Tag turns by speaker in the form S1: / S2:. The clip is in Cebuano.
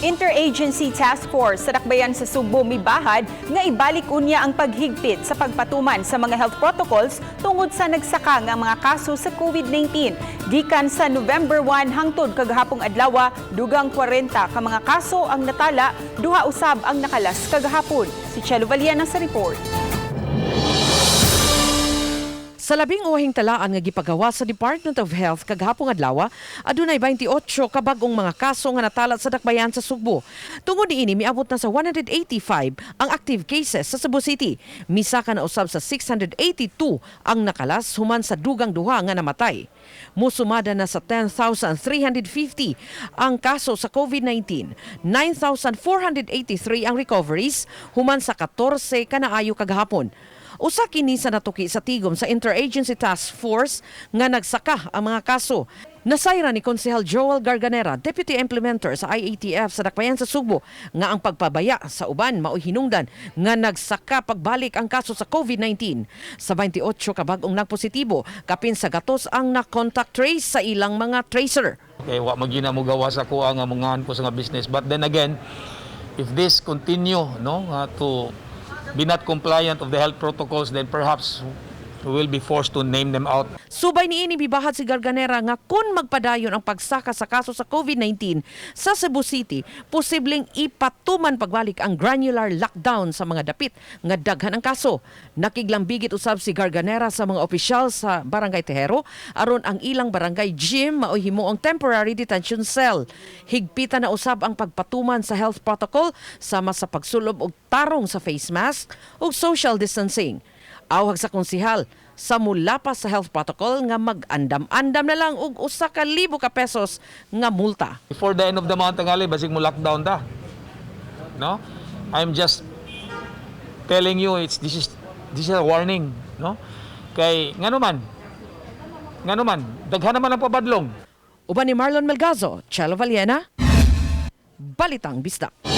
S1: Interagency Task Force sa Dakbayan sa Sugbo mibahad nga ibalik unya ang paghigpit sa pagpatuman sa mga health protocols tungod sa nagsaka nga mga kaso sa COVID-19. Gikan sa November 1 hangtod kagahapong adlaw, dugang 40 ka mga kaso ang natala, duha usab ang nakalas kagahapon. Si Chelo Valiana sa report.
S2: Sa labing uwahing talaan nga gipagawa sa Department of Health kagahapong adlaw, adunay 28 ka bag-ong mga kaso nga natala sa Dakbayan sa Sugbo. Tungod niini, miabot na sa 185 ang active cases sa Cebu City. Misaka na usab sa 682 ang nakalas human sa dugang duha nga namatay. Musumada na sa 10,350 ang kaso sa COVID-19. 9,483 ang recoveries human sa 14 kanaayo kagahapon. Usa kini sa natuki sa tigom sa Interagency Task Force nga nagsaka ang mga kaso. Nasayra ni Konsehal Joel Garganera, Deputy Implementer sa IATF sa Dakbayan sa Sugbo, nga ang pagpabaya sa uban mao'y hinungdan nga nagsaka pagbalik ang kaso sa COVID-19. Sa 28 ka bag-ong nagpositibo, kapin sa gatos ang na-contact trace sa ilang mga tracer.
S3: Okay, wa man gyud na mo gawa sa kuha nga mungahan ko sa nga business. But then again, if this continue, no, nga to be not compliant of the health protocols, then perhaps we will be forced to name them out.
S2: Subay niini, mibahad si Garganera nga kung magpadayon ang pagsaka sa kaso sa COVID-19 sa Cebu City, posibleng ipatuman pagbalik ang granular lockdown sa mga dapit nga daghan ang kaso. Nakiglambigit usab si Garganera sa mga opisyal sa Barangay Tejero aron ang ilang barangay gym mao'y himuong temporary detention cell. Higpitan na usab ang pagpatuman sa health protocol sama sa pagsulob og tarong sa face mask ug social distancing. Awhag sa konsihal sa mulapas sa health protocol nga mag-andam-andam na lang og 1,000 ka pesos nga multa.
S3: Before the end of the month, tangali, basig mo lockdown ta. No? I'm just telling you, it's this is a warning, no? Kay ngano man, daghan naman ang pabadlong.
S2: Uban ni Marlon Melgazo, Chelo Valiena, Balitang Bisdak.